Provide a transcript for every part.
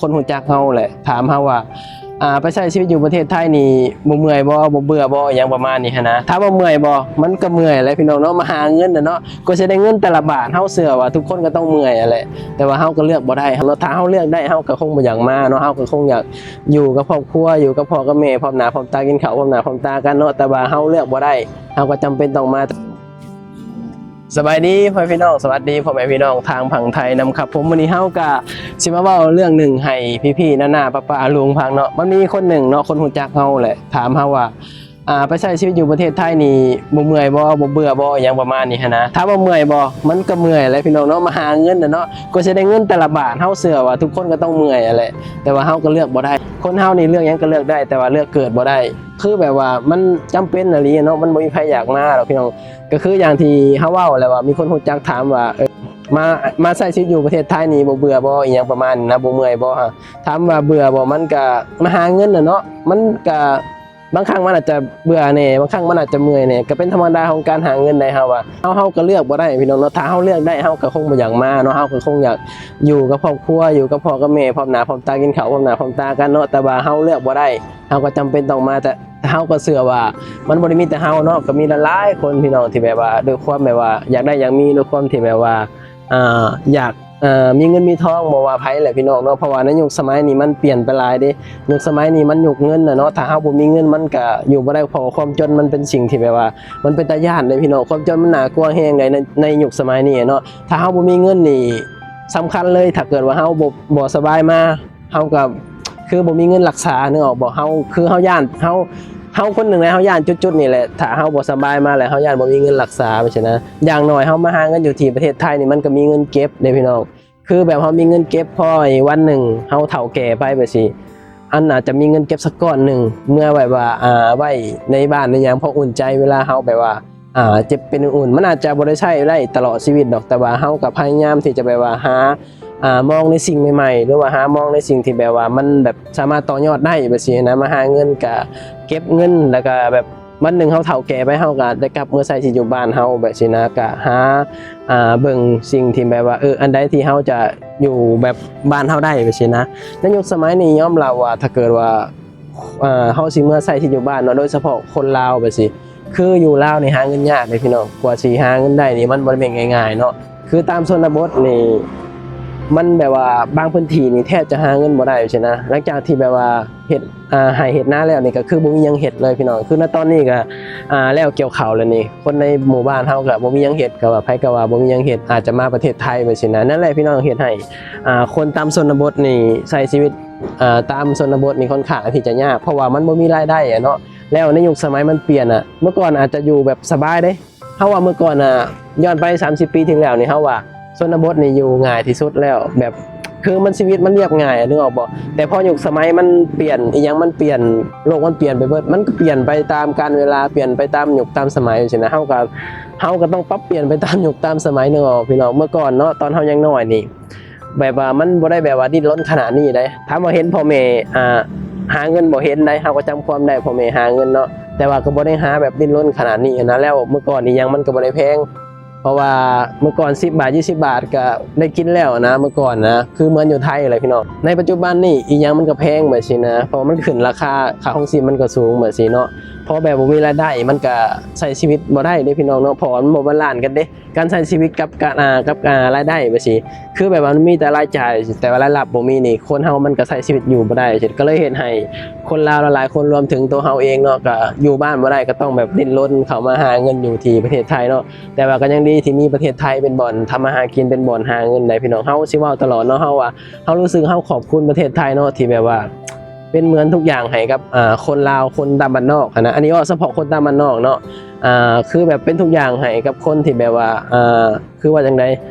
ຄົນຮູ້ຈັກເຮົາແຫຼະ ຖາມເຮົາວ່າ ອ່າ ໄປໃຊ້ຊີວິດຢູ່ປະເທດໄທນີ້ ບໍ່ເມື່ອຍບໍ່ ບໍ່ເບື່ອບໍ່ ອີ່ຫຍັງປະມານນີ້ຫັ້ນນະ. ຖາມວ່າເມື່ອຍບໍ່? ມັນກໍເມື່ອຍແຫຼະພີ່ນ້ອງເນາະ, ມາຫາເງິນນະເນາະ, ກວ່າຊິໄດ້ເງິນແຕ່ລະບາດ ເຮົາເຊື່ອວ່າທຸກຄົນກໍຕ້ອງເມື່ອຍຫັ້ນແຫຼະ, ແຕ່ວ່າເຮົາກໍເລືອກບໍ່ໄດ້ເນາະ. ຖ້າເຮົາເລືອກໄດ້ ເຮົາກໍຄົງບໍ່ຢາກມາເນາະ, ເຮົາກໍຄົງຢາກຢູ່ກັບຄອບຄົວ ຢູ່ກັບພໍ່ກັບແມ່ ພ້ອມໜ້າພ້ອມຕາ ກິນເຂົ້າພ້ອມໜ້າພ້ອມຕາກັນເນາະ, ແຕ່ວ່າເຮົາເລືອກບໍ່ໄດ້ ເຮົາກໍຈຳເປັນຕ້ອງມາ. ສະບາຍດີພໍ່ແມ່ພີ່ນ້ອງ, ສະຫວັດດີພໍ່ແມ່ພີ່ນ້ອງທາງຝັ່ງໄທນຳຄັບຜົມ. ມື້ນີ້ເຮົາກະຊິມາເວົ້າເລື່ອງໜຶ່ງໃຫ້ພີ່ໆນ້າໆປ້າໆລຸງຟັງເນາະ. ມັນມີຄົນໜຶ່ງເນາະ, ຄົນຮູ້ຈັກເຮົາແຫຼະ ຖາມເຮົາວ່າ ອ່າ ໄປໃຊ້ຊີວິດຢູ່ປະເທດໄທນີ້ ບໍ່ເມື່ອຍບໍ່ ບໍ່ເບື່ອບໍ່ ອີ່ຫຍັງປະມານນີ້ຫັ້ນນະ. ຖາມວ່າເມື່ອຍບໍ່? ມັນກໍເມື່ອຍແຫຼະພີ່ນ້ອງເນາະ, ມາຫາເງິນນະເນາະ, ກວ່າຊິໄດ້ເງິນແຕ່ລະບາດ ເຮົາເຊື່ອວ່າທຸກຄົນກໍຕ້ອງເມື່ອຍຫັ້ນແຫຼະ, ແຕ່ວ່າເຮົາກໍເລືອກບໍ່ໄດ້. ຄົນເຮົານີ້ເລືອກຫຍັງກໍເລືອກໄດ້ ແຕ່ວ່າເລືອກເກີດບໍ່ໄດ້. ຄືແບບວ່າມັນຈຳເປັນອີ່ຫຼີເນາະ, ມັນບໍ່ມີໃຜຢາກມາດອກພີ່ນ້ອງ. ກໍຄືຢ່າງທີ່ເຮົາເວົ້າແຫຼະວ່າ ມີຄົນຮູ້ຈັກຖາມວ່າ ເອີ ມາ ມາໃຊ້ຊີວິດຢູ່ປະເທດໄທນີ້ ບໍ່ເບື່ອບໍ່ ອີ່ຫຍັງປະມານນີ້ນະ, ບໍ່ເມື່ອຍບໍ່? ຖາມວ່າເບື່ອບໍ່? ມັນກະມາຫາເງິນນະເນາະ, ມັນກະ ບາງຄັ້ງມັນອາດຈະເບື່ອແດ່ ບາງຄັ້ງມັນອາດຈະເມື່ອຍແດ່, ກໍເປັນທຳມະດາຂອງການຫາເງິນໃດ. ເຮົາວ່າ ເຮົາ ເຮົາກໍເລືອກບໍ່ໄດ້ພີ່ນ້ອງເນາະ. ຖ້າເຮົາເລືອກໄດ້ ເຮົາກໍຄົງບໍ່ຢາກມາເນາະ, ເຮົາກໍຄົງຢາກຢູ່ກັບຄອບຄົວ ຢູ່ກັບພໍ່ກັບແມ່ ພ້ອມໜ້າພ້ອມຕາ ກິນເຂົ້າພ້ອມໜ້າພ້ອມຕາກັນເນາະ, ແຕ່ວ່າເຮົາເລືອກບໍ່ໄດ້ ເຮົາກໍຈຳເປັນຕ້ອງມາ. ແຕ່ ເຮົາກໍເຊື່ອວ່າມັນບໍ່ໄດ້ມີແຕ່ເຮົາເນາະ, ກໍມີຫຼາຍໆຄົນພີ່ນ້ອງ ທີ່ແບບວ່າດ້ວຍຄວາມແບບວ່າຢາກໄດ້ຢາກມີ ດ້ວຍຄວາມທີ່ແບບວ່າ ອ່າ ຢາກ ເອີ ມີເງິນມີທອງ ບໍ່ວ່າໃຜແຫຼະພີ່ນ້ອງເນາະ. ເພາະວ່າໃນຍຸກສະໄໝນີ້ມັນປ່ຽນໄປຫຼາຍເດ້, ຍຸກສະໄໝນີ້ມັນຍຸກເງິນນະເນາະ, ຖ້າເຮົາບໍ່ມີເງິນມັນກະຢູ່ບໍ່ໄດ້ ເພາະຄວາມຈົນມັນເປັນສິ່ງທີ່ແບບວ່າ ມັນເປັນຕາຢ້ານເດ້ພີ່ນ້ອງ. ຄວາມຈົນມັນໜ້າກົວແຮງໃດ ໃນ ໃນຍຸກສະໄໝນີ້ເນາະ. ຖ້າເຮົາບໍ່ມີເງິນນີ້ສຳຄັນເລີຍ, ຖ້າເກີດວ່າເຮົາບໍ່ ບໍ່ສະບາຍມາ ເຮົາກໍຄືບໍ່ມີເງິນຮັກສາ ນຶກອອກບໍ່? ເຮົາ ຄືເຮົາຢ້ານ ເຮົາ ເຮົາຄົນໜຶ່ງນະ ເຮົາຢ້ານຈຸດໆນີ້ແຫຼະ, ຖ້າເຮົາບໍ່ສະບາຍມາແລ້ວ ເຮົາຢ້ານບໍ່ມີເງິນຮັກສາ ຈັ່ງຊີ້ນະ. ຢ່າງໜ້ອຍເຮົາມາຫາເງິນຢູ່ທີ່ປະເທດໄທນີ້ ມັນກໍມີເງິນເກັບເດ້ພີ່ນ້ອງ, ຄືແບບເຮົາມີເງິນເກັບ ພໍໃຫ້ວັນໜຶ່ງເຮົາເຖົ້າແກ່ໄປແບບຊີ້ ອັນອາດຈະມີເງິນເກັບສັກກ້ອນໜຶ່ງ ເມື່ອແບບວ່າ ອ່າ ໄວ້ໃນບ້ານໃນຫຍັງ ພໍອຸ່ນໃຈເວລາເຮົາແບບວ່າ ອ່າ ເຈັບເປັນອຸ່ນໆ. ມັນອາດຈະບໍ່ໄດ້ໃຊ້ໄດ້ຕະຫຼອດຊີວິດດອກ, ແຕ່ວ່າເຮົາກໍພະຍາຍາມທີ່ຈະແບບວ່າຫາ ອ່າ ມອງໃນສິ່ງໃໝ່ໆ ຫຼືວ່າຫາມອງໃນສິ່ງທີ່ແບບວ່າມັນແບບສາມາດຕໍ່ຍອດໄດ້ແບບຊີ້ນະ. ມາຫາເງິນກະເກັບເງິນ ແລ້ວກະແບບວັນໜຶ່ງເຮົາເຖົ້າແກ່ໄປ ເຮົາກະໄດ້ກັບເມືອໃຊ້ຊີວິດຢູ່ບ້ານເຮົາແບບຊີ້ນະ, ກະຫາ ອ່າ ເບິ່ງສິ່ງທີ່ແບບວ່າ ເອີ ອັນໃດທີ່ເຮົາຈະຢູ່ແບບບ້ານເຮົາໄດ້ແບບຊີ້ນະ. ໃນຍຸກສະໄໝນີ້ຍອມຮັບວ່າ ຖ້າເກີດວ່າ ອ່າ ເຮົາຊິເມືອໃຊ້ຊີວິດຢູ່ບ້ານເນາະ, ໂດຍສະເພາະຄົນລາວແບບຊີ້ ຄືຢູ່ລາວນີ້ຫາເງິນຍາກເດ້ພີ່ນ້ອງ, ກວ່າຊິຫາເງິນໄດ້ນີ້ມັນບໍ່ໄດ້ແມ່ນງ່າຍໆເນາະ. ຄືຕາມຊົນນະບົດນີ້ ມັນແບບວ່າບາງພື້ນທີ່ນີ້ແທບຈະຫາເງິນບໍ່ໄດ້ຊີ້ນະ. ຫຼັງຈາກທີ່ແບບວ່າເຮັດ ອ່າ ໄຮ່ເຮັດນາແລ້ວນີ້ ກໍຄືບໍ່ມີຫຍັງເຮັດເລີຍພີ່ນ້ອງ. ຄືໃນຕອນນີ້ກໍ ອ່າ ແລ້ວກ່ຽວເຂົ້າແລ້ວນີ້ ຄົນໃນໝູ່ບ້ານເຮົາກໍບໍ່ມີຫຍັງເຮັດ, ກໍວ່າໃຜກໍວ່າບໍ່ມີຫຍັງເຮັດ ອາດຈະມາປະເທດໄທແບບຊີ້ນະ. ນັ້ນແຫຼະພີ່ນ້ອງ ເຮັດໃຫ້ ອ່າ ຄົນຕາມຊົນນະບົດນີ້ໃຊ້ຊີວິດ ອ່າ ຕາມຊົນນະບົດນີ້ຄ່ອນຂ້າງທີ່ຈະຍາກ ເພາະວ່າມັນບໍ່ມີລາຍໄດ້ອະເນາະ. ແລ້ວໃນຍຸກສະໄໝມັນປ່ຽນອະ, ເມື່ອກ່ອນອາດຈະຢູ່ແບບສະບາຍເດ້. ເຮົາວ່າເມື່ອກ່ອນນະ ຍ້ອນໄປສາມສິບປີທີ່ແລ້ວນີ້ ເຮົາວ່າຊົນນະບົດນີ້ຢູ່ງ່າຍທີ່ສຸດແລ້ວ, ແບບ ຄືມັນ ຊີວິດມັນລຽບງ່າຍ ນຶກອອກບໍ່? ແຕ່ພໍຍຸກສະໄໝມັນປ່ຽນ ອີ່ຫຍັງມັນປ່ຽນ ໂລກມັນປ່ຽນໄປເບິດ, ມັນກໍປ່ຽນໄປຕາມການເວລາ ປ່ຽນໄປຕາມຍຸກຕາມສະໄໝຊີ້ນະ. ເຮົາກໍ ເຮົາກໍຕ້ອງປັບປ່ຽນໄປຕາມຍຸກຕາມສະໄໝ ນຶກອອກບໍ່ພີ່ນ້ອງ? ເມື່ອກ່ອນເນາະ ຕອນເຮົາຍັງນ້ອຍນີ້ ແບບວ່າມັນບໍ່ໄດ້ແບບວ່າດີ້ນລົນຂະໜາດນີ້ໃດ໋. ຖາມວ່າເຫັນພໍ່ແມ່ ອ່າ ຫາເງິນບໍ່? ເຫັນໃດ໋, ເຮົາກໍຈຳຄວາມໄດ້ພໍ່ແມ່ຫາເງິນເນາະ, ແຕ່ວ່າກໍບໍ່ໄດ້ຫາແບບດີ້ນລົນຂະໜາດນີ້ຫັ້ນນະ. ແລ້ວເມື່ອກ່ອນນີ້ຫຍັງມັນກໍບໍ່ໄດ້ແພງ, ເພາະວ່າເມື່ອກ່ອນສິບບາດ ຊາວບາດກໍໄດ້ກິນແລ້ວນະ, ເມື່ອກ່ອນນະ ຄືເໝືອນຢູ່ໄທແຫຼະພີ່ນ້ອງ. ໃນປັດຈຸບັນນີ້ອີ່ຫຍັງມັນກໍແພງແບບຊີ້ນະ, ເພາະວ່າມັນຂຶ້ນລາຄາ, ຄ່າຄອງຊີບມັນກໍສູງແບບຊີ້ເນາະ. ພໍແບບບໍ່ມີລາຍໄດ້ ມັນກໍໃຊ້ຊີວິດບໍ່ໄດ້ເດ້ພີ່ນ້ອງເນາະ, ເພາະວ່າມັນບໍ່ບາລານກັນເດ້. ການໃຊ້ຊີວິດກັບການ ອ່າ ກັບ ອ່າ ລາຍໄດ້ແບບຊີ້ ຄືແບບວ່າມັນມີແຕ່ລາຍຈ່າຍ ແຕ່ວ່າລາຍຮັບບໍ່ມີນີ້ ຄົນເຮົາມັນກໍໃຊ້ຊີວິດຢູ່ບໍ່ໄດ້. ກໍເລີຍເຮັດໃຫ້ຄົນລາວຫຼາຍໆຄົນ ລວມເຖິງຕົວເຮົາເອງເນາະ ກໍຢູ່ບ້ານບໍ່ໄດ້ ກໍຕ້ອງແບບດີ້ນລົນເຂົ້າມາຫາເງິນຢູ່ທີ່ປະເທດໄທເນາະ. ແຕ່ວ່າກໍຍັງດີທີ່ມີປະເທດໄທເປັນບ່ອນທຳມາຫາກິນ ເປັນບ່ອນຫາເງິນໄດ້ພີ່ນ້ອງ. ເຮົາຊິເວົ້າຕະຫຼອດເນາະ ເຮົາວ່າ ເຮົາຮູ້ສຶກເຮົາຂອບຄຸນປະເທດໄທເນາະ ທີ່ແບບວ່າເປັນເໝືອນທຸກຢ່າງໃຫ້ກັບ ອ່າ ຄົນລາວ ຄົນຕາມບ້ານນອກຫັ້ນນະ. ອັນນີ້ເວົ້າສະເພາະຄົນຕາມບ້ານນອກເນາະ ອ່າ ຄືແບບເປັນທຸກຢ່າງໃຫ້ກັບຄົນທີ່ແບບວ່າ ອ່າ ຄືວ່າຈັ່ງໃດ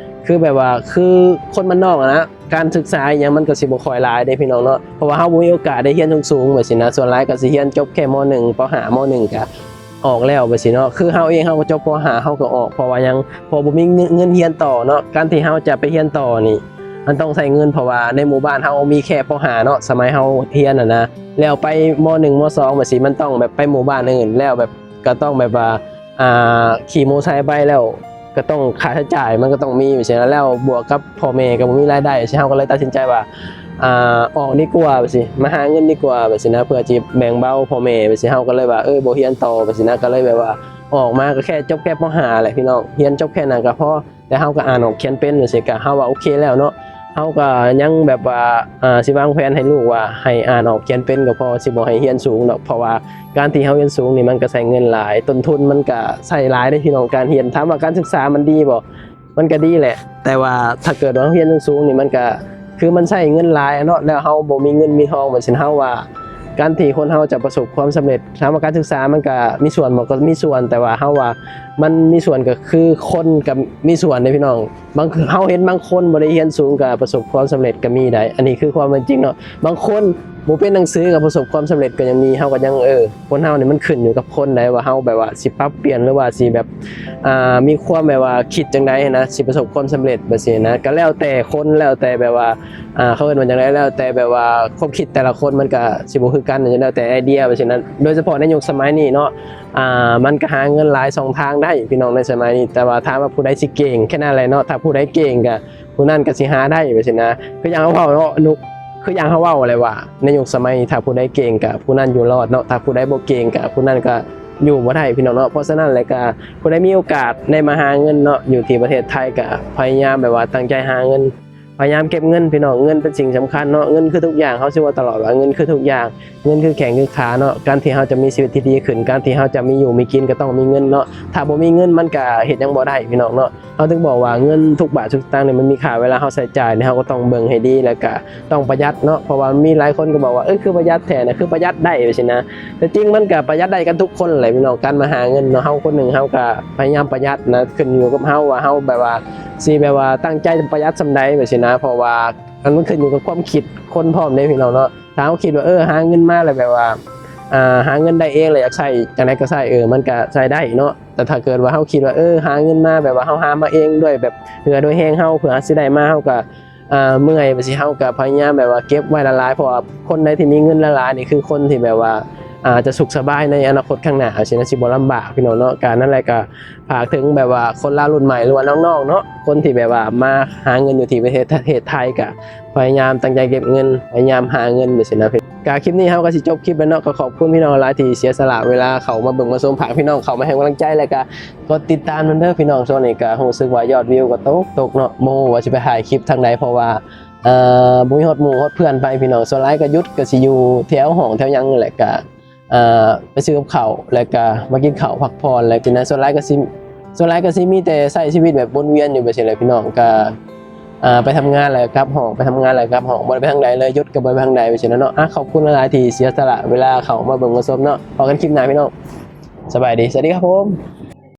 ຄືແບບວ່າ ຄືຄົນບ້ານນອກຫັ້ນນະ ການສຶກສາອີ່ຫຍັງມັນກໍຊິບໍ່ຄ່ອຍຫຼາຍເດ້ພີ່ນ້ອງເນາະ, ເພາະວ່າເຮົາບໍ່ມີໂອກາດໄດ້ຮຽນສູງໆແບບຊີ້ນະ. ສ່ວນຫຼາຍກໍຊິຮຽນຈົບແຄ່ ມໍໜຶ່ງ ປໍຫ້າ ມໍໜຶ່ງ ກໍອອກແລ້ວແບບຊີ້ເນາະ. ຄືເຮົາເອງເຮົາກໍຈົບ ປໍຫ້າ ເຮົາກໍອອກ ເພາະວ່າຫຍັງ? ເພາະບໍ່ມີເງິນ ເງິນຮຽນຕໍ່ເນາະ. ການທີ່ເຮົາຈະໄປຮຽນຕໍ່ນີ້ ມັນຕ້ອງໃຊ້ເງິນ ເພາະວ່າໃນໝູ່ບ້ານເຮົາມີແຄ່ ປໍຫ້າ ເນາະ ສະໄໝເຮົາຮຽນຫັ້ນນະ. ແລ້ວໄປ ມໍໜຶ່ງ ມໍສອງ ແບບຊີ້ ມັນຕ້ອງແບບໄປໝູ່ບ້ານອື່ນ ແລ້ວແບບກໍຕ້ອງແບບວ່າ ອ່າ ຂີ່ມໍໄຊໄປ ແລ້ວກໍຕ້ອງຄ່າໃຊ້ຈ່າຍ ມັນກໍຕ້ອງມີແບບຊີ້ນະ. ແລ້ວບວກກັບພໍ່ແມ່ກໍບໍ່ມີລາຍໄດ້ ເຮົາກໍເລີຍຕັດສິນໃຈວ່າ ອ່າ ອອກດີກວ່າ ແບບຊີ້ ມາຫາເງິນດີກວ່າ ແບບຊີ້ນະ ເພື່ອຊິແບ່ງເບົາພໍ່ແມ່ ແບບຊີ້ ເຮົາກໍເລີຍວ່າ ເອີ ບໍ່ຮຽນຕໍ່ ແບບຊີ້ນະ ກໍເລີຍແບບວ່າອອກມາກໍແຄ່ຈົບແຄ່ ປໍຫ້າ ແຫຼະ ພີ່ນ້ອງ ຮຽນຈົບແຄ່ນັ້ນກໍພໍ ແຕ່ເຮົາກໍອ່ານອອກຂຽນເປັນ ແບບຊີ້ ກໍເຮົາວ່າໂອເຄແລ້ວເນາະ ເຮົາກໍຍັງແບບວ່າ ອ່າ ຊິວາງແຜນໃຫ້ລູກວ່າໃຫ້ອ່ານອອກຂຽນເປັນກໍພໍ ຊິບໍ່ໃຫ້ຮຽນສູງດອກ ເພາະວ່າການທີ່ເຮົາຮຽນສູງນີ້ມັນກໍໃຊ້ເງິນຫຼາຍ ຕົ້ນທຶນມັນກໍໃຊ້ຫຼາຍເດ້ ພີ່ນ້ອງ ການຮຽນ ຖາມວ່າການສຶກສາມັນດີບໍ່? ມັນກໍດີແຫຼະ ແຕ່ວ່າຖ້າເກີດວ່າເຮົາຮຽນສູງໆນີ້ ມັນກໍຄືມັນໃຊ້ເງິນຫຼາຍເນາະ ແລ້ວເຮົາບໍ່ມີເງິນມີທອງ ແບບຊີ້ ເຮົາວ່າການທີ່ຄົນເຮົາຈະປະສົບຄວາມສຳເລັດ ຖາມວ່າການສຶກສາມັນກໍມີສ່ວນບໍ່? ກໍມີສ່ວນ ແຕ່ວ່າເຮົາວ່າມັນມີສ່ວນກໍຄືຄົນກໍມີສ່ວນເດ້ ພີ່ນ້ອງ ບາງ ເຮົາເຫັນບາງຄົນບໍ່ໄດ້ຮຽນສູງກໍປະສົບຄວາມສຳເລັດກໍມີໄດ໋ ອັນນີ້ຄືຄວາມເປັນຈິງເນາະ ບາງຄົນບໍ່ເປັນໜັງສືກໍປະສົບຄວາມສຳເລັດກໍຍັງມີ ເຮົາກໍຍັງ ເອີ ຄົນເຮົານີ້ມັນຂຶ້ນຢູ່ກັບຄົນໄດ໋ ວ່າເຮົາແບບວ່າຊິປັບປ່ຽນ ຫຼືວ່າຊິແບບ ອ່າ ມີຄວາມແບບວ່າຄິດຈັ່ງໃດຫັ້ນນະ ຊິປະສົບຄວາມສຳເລັດ ແບບຊີ້ນະ ກໍແລ້ວແຕ່ຄົນ ແລ້ວແຕ່ແບບວ່າ ອ່າ ເຂົາເອີ້ນວ່າຈັ່ງໃດ ແລ້ວແຕ່ແບບວ່າຄວາມຄິດແຕ່ລະຄົນມັນກໍຊິບໍ່ຄືກັນ ແລ້ວແຕ່ໄອເດຍ ແບບຊີ້ນະ ໂດຍສະເພາະໃນຍຸກສະໄໝນີ້ເນາະ ອ່າ ມັນກໍຫາເງິນຫຼາຍຊ່ອງທາງໄດ້ ພີ່ນ້ອງ ໃນສະໄໝນີ້ ແຕ່ວ່າຖາມວ່າຜູ້ໃດຊິເກັ່ງ ແຄ່ນັ້ນແຫຼະເນາະ ຖ້າຜູ້ໃດເກັ່ງກໍຜູ້ນັ້ນກໍຊິຫາໄດ້ ແບບຊີ້ນະ ຄືຢ່າງເຮົາເວົ້າເນາະ ນຸ ຄືຢ່າງເຮົາເວົ້າແຫຼະວ່າ ໃນຍຸກສະໄໝນີ້ ຖ້າຜູ້ໃດເກັ່ງກໍຜູ້ນັ້ນຢູ່ລອດເນາະ ຖ້າຜູ້ໃດບໍ່ເກັ່ງກໍຜູ້ນັ້ນກໍຢູ່ບໍ່ໄດ້ ພີ່ນ້ອງເນາະ ເພາະສະນັ້ນແຫຼະກໍຜູ້ໃດມີໂອກາດໄດ້ມາຫາເງິນເນາະ ຢູ່ທີ່ປະເທດໄທກໍພະຍາຍາມແບບວ່າຕັ້ງໃຈຫາເງິນ ພະຍາຍາມເກັບເງິນ ພີ່ນ້ອງ ເງິນເປັນສິ່ງສຳຄັນເນາະ ເງິນຄືທຸກຢ່າງ ເຮົາຊິເວົ້າຕະຫຼອດວ່າເງິນຄືທຸກຢ່າງ ເງິນຄືແຂງຄືຂາເນາະ ການທີ່ເຮົາຈະມີຊີວິດທີ່ດີຂຶ້ນ ການທີ່ເຮົາຈະມີຢູ່ມີກິນກໍຕ້ອງມີເງິນເນາະ ຖ້າບໍ່ມີເງິນມັນກໍເຮັດຫຍັງບໍ່ໄດ້ ພີ່ນ້ອງເນາະ ເຮົາຈຶ່ງບອກວ່າເງິນທຸກບາດທຸກສະຕາງນີ້ມັນມີຄ່າ ເວລາເຮົາໃຊ້ຈ່າຍນີ້ ເຮົາກໍຕ້ອງເບິ່ງໃຫ້ດີ ແລ້ວກໍຕ້ອງປະຢັດເນາະ ເພາະວ່າມີຫຼາຍຄົນກໍບອກວ່າ ເອີ ຄືປະຢັດແທ້ນະ ຄືປະຢັດໄດ້ ວ່າຊີ້ນະ ແຕ່ຈິງມັນກໍປະຢັດໄດ້ກັນທຸກຄົນແຫຼະ ພີ່ນ້ອງ ການມາຫາເງິນເນາະ ເຮົາຄົນໜຶ່ງເຮົາກໍພະຍາຍາມປະຢັດນະ ຂຶ້ນຢູ່ກັບເຮົາວ່າເຮົາແບບວ່າຊິແບບວ່າຕັ້ງໃຈປະຢັດສ່ຳໃດ ວ່າຊີ້ນະ ເພາະວ່າ ມັນ ມັນຂຶ້ນຢູ່ກັບຄວາມຄິດຄົນພ້ອມເດ້ ພີ່ນ້ອງເນາະ ຖ້າເຮົາຄິດວ່າ ເອີ ຫາເງິນມາແລ້ວແບບວ່າ ອ່າ ຫາເງິນໄດ້ເອງ ແລ້ວຢາກໃຊ້ຈັ່ງໃດກໍໃຊ້ ເອີ ມັນກໍໃຊ້ໄດ້ເນາະ ແຕ່ຖ້າເກີດວ່າເຮົາຄິດວ່າ ເອີ ຫາເງິນມາແບບວ່າເຮົາຫາມາເອງດ້ວຍແບບເຫື່ອດ້ວຍແຮງເຮົາ ເພື່ອເຮົາຊິໄດ້ມາ ເຮົາກໍ ອ່າ ເມື່ອຍ ແບບຊີ້ ເຮົາກໍພະຍາຍາມແບບວ່າເກັບໄວ້ຫຼາຍໆ ເພາະວ່າຄົນໃດທີ່ມີເງິນຫຼາຍໆນີ້ ຄືຄົນທີ່ແບບວ່າ ອ່າ ຈະສຸກສະບາຍໃນອະນາຄົດຂ້າງໜ້າ ຊິນະ ຊິບໍ່ລຳບາກ ພີ່ນ້ອງເນາະ ກະນັ້ນແຫຼະ ກະ ຝາກເຖິງແບບວ່າຄົນລາວລຸ້ນໃໝ່ ຫຼືວ່ານ້ອງໆເນາະ ຄົນທີ່ແບບວ່າມາຫາເງິນຢູ່ທີ່ປະເທດ ປະເທດໄທ ກະພະຍາຍາມຕັ້ງໃຈເກັບເງິນ ພະຍາຍາມຫາເງິນ ຈັ່ງຊີ້ນະ. ກະຄລິບນີ້ເຮົາກະຊິຈົບຄລິບແລ້ວເນາະ ກະຂອບຄຸນພີ່ນ້ອງຫຼາຍທີ່ເສຍສະຫຼະເວລາເຂົ້າມາເບິ່ງມາຊົມ ຝາກພີ່ນ້ອງເຂົ້າມາໃຫ້ກຳລັງໃຈ ແລ້ວກະກົດຕິດຕາມນຳເດີພີ່ນ້ອງ. ຊ່ວງນີ້ກະຮູ້ສຶກວ່າຍອດວິວກະຕົກໆເນາະ ບໍ່ຮູ້ວ່າຊິໄປຖ່າຍຄລິບທາງໃດ ເພາະວ່າ ເອີ ບໍ່ມີຮອດໝູ່ຮອດເພື່ອນໄປພີ່ນ້ອງ ສ່ວນຫຼາຍກະຢຸດ ກະຊິຢູ່ແຖວຫ້ອງແຖວຫຍັງນີ້ແຫຼະ ກະ ອ່າ ໄປຊື້ກັບເຂົ້າ ແລ້ວກະມາກິນເຂົ້າພັກຜ່ອນ ແລ້ວຈັ່ງນັ້ນ ສ່ວນຫຼາຍກະຊິ ສ່ວນຫຼາຍກະຊິມີແຕ່ໃຊ້ຊີວິດແບບວົນວຽນຢູ່ແບບຊີ້ແຫຼະພີ່ນ້ອງ ກະ ອ່າ ໄປທຳງານແລ້ວກັບຫ້ອງ ໄປທຳງານແລ້ວກັບຫ້ອງ ບໍ່ໄດ້ໄປທາງໃດເລີຍ ຢຸດກະບໍ່ໄດ້ໄປທາງໃດ ແບບຊີ້ແຫຼະເນາະ. ອ່າ ຂອບຄຸນຫຼາຍໆທີ່ເສຍສະຫຼະເວລາເຂົ້າມາເບິ່ງມາຊົມເນາະ ພໍ້ກັນຄລິບໜ້າພີ່ນ້ອງ ສະບາຍດີ ສະຫວັດດີຄັບຜົມ.